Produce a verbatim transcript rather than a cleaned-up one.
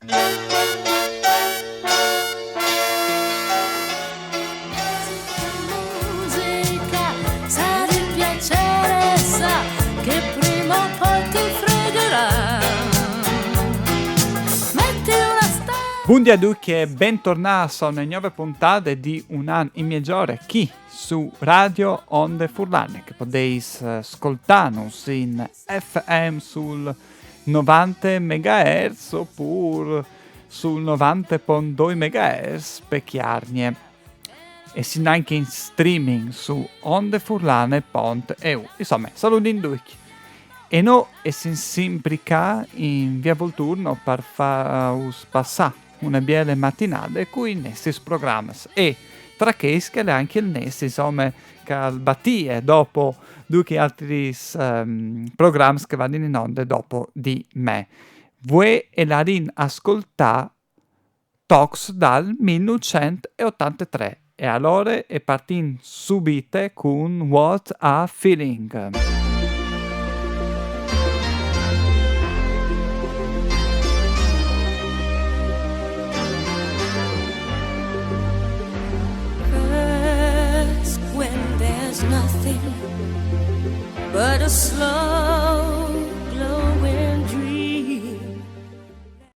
Musica, se ti piacerà, sa che prima o poi ti fregherà. Metti una sta- Buondì a ducj e bentornâts a une gnove pontade di Un an in miegjore chi su Radio Onde Furlane, che podês eh, scoltânus in F M sul novante megahertz opûr sul novante pont doi megahertz pe Cjargne. E sin ancje in streaming su ondefurlane pont e u. Insome, saludìn ducj. E nô e sin simpri ca in via Volturno par fâus passâ une biele matinade cui nessis programs. E tra chescj al è ancje il nessi, insome, che al batie dopo ducj chei altris ehm, programs che a vadin in onde dopo di me. Vuê e larìn a scoltâ tocs dal mil nûfcent e otantetrê. E alore e partìn subite cun What a Feeling. First, when there's nothing but a slow